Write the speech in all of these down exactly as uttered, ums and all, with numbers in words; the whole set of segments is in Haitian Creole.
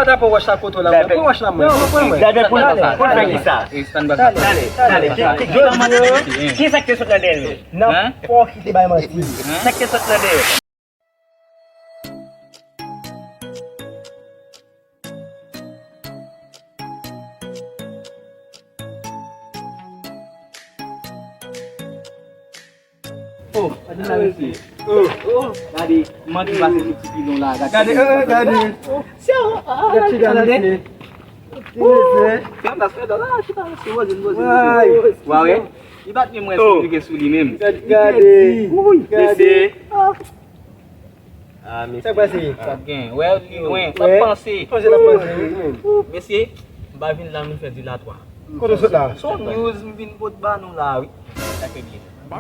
Pa ta pran wòch la kote w la, mwen. Pran wòch la, mwen. Pran, pran, mwen. Gade pou l, pou l fè kisa? Tande, tande. Ki, ki, ki, ki sa k te sot nan dèyè l? Nan, fò w kite bay manti. Sa k te sot nan dèyè l? Oh, gade la, mesye. Oh, oh, gade, manti pase sou ti pilon la, gade. Gade, eh, gade. Gade ti gade, mesye. Fè andas, fè andas. Ah, chita, mesye, poze, poze, poze. Wa wè? Li pa t menm wè si li gen sou li menm. Gade, gade. Wi, mesye. Ah, mesye. Sa k pase? Sa k gen? Wè, li lwen. Sa k panse? Panse l ap panse, wi. Mesye, m pa vin la, m vin fè dilatwa. Kote w sot la? Son news, m vin pot ba nou la, wi. Sa fè byen. M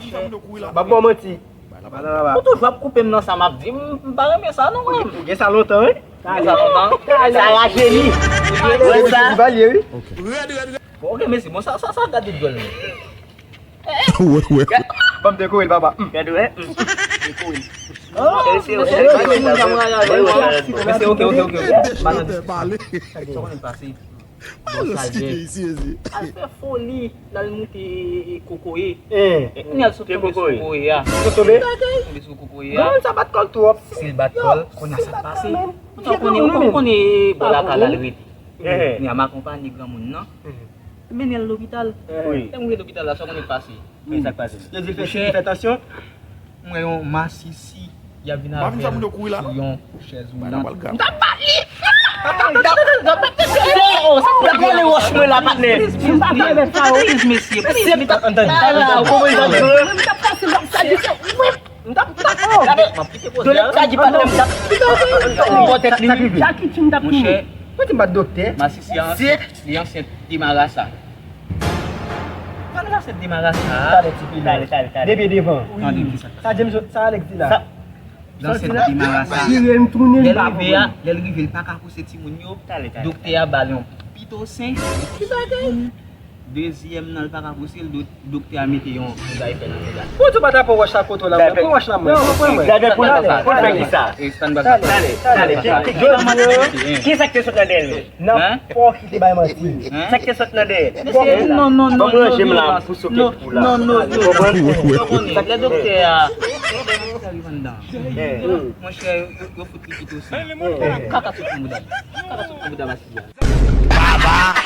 ap ba w manti. Ou toujou ap koupe m nan sa m ap di. M, m pa renmen sa, non, mwen. Ou gen sa lontan, wi. Ou gen sa lontan? Sa rajeni. Ou wè sa? Bon, ok, mesye, bon, sa, sa, sa gade djòl, men. Wè, wè. Ban m dekore l, papa. Gade, wè. Mesye, ok, ok, ok, ok. Sa konnen pase. Bon, sa l gen. Al fè foli, l al moute kokoye. E, kounye a l sot tonbe sou kokoye a. Sot tonbe? Tonbe sou kokoye a. Granmoun sa bat kò l twòp. Si l bat kò l, kounye a sa k pase. Ou konnen, ou konnen bò lakay la l rete. Kounye a m akonpanye granmoun nan. M mennen l lopital. Wi. Lè m rive lopital la, sa w konnen k pase? Men sa k pase? Yo di l fè, fè tansyon. M wè yon masisi, y ap vin avè l sou yon chèz woulant. M t ap bat li! M t ap bat li! Oh, sa k pral rale wòch mwen la, patnè? M t ap bat li! Please, mesye, please, m t ap bat li! M t ap pase l, m t ap sa di se, m t ap, m t ap, oh! Gade, m ap kite koze a. Sa di patnè, m t ap, m t ap, m t ap, m t ap, m t ap, Jackie Chan t ap tounen. Monchè, masisi an ansent, li ansent de marasa. Pandan l ap fè demaraj sa a. Talè, ti pinon. Talè, talè, talè. Depi devan. Tande m di sa. Sa James, sa Alex di la. Sa, l ansent demaraj sa a. Lè l rive a, lè l rive, l pa ka pouse timoun yo. Talè, talè. Doktè a ba l yon pitosen. Ki bagay? Dezyèm nan, l pa ka pouse l, do-, doktè a mete yon bagay fè nan tèt la. Ou di w pa ta pran wòch la kote w la, mwen. Pran wòch la, mwen. Pran, pran, mwen. Gade pou l, pou l fè kisa? Talè, talè. Talè, talè. Ki, ki, ki, ki sa k te sot nan dèyè l? Nan fò w kite bay manti. Sa k te sot nan dèyè. Mesye, non, non, non, non, non, non, non, non, non, non, non, non, lè doktè a, monchè, yo, yo fout li pitosen. Kaka sot nan bouda. Kaka sot nan bouda masisi a. Baba.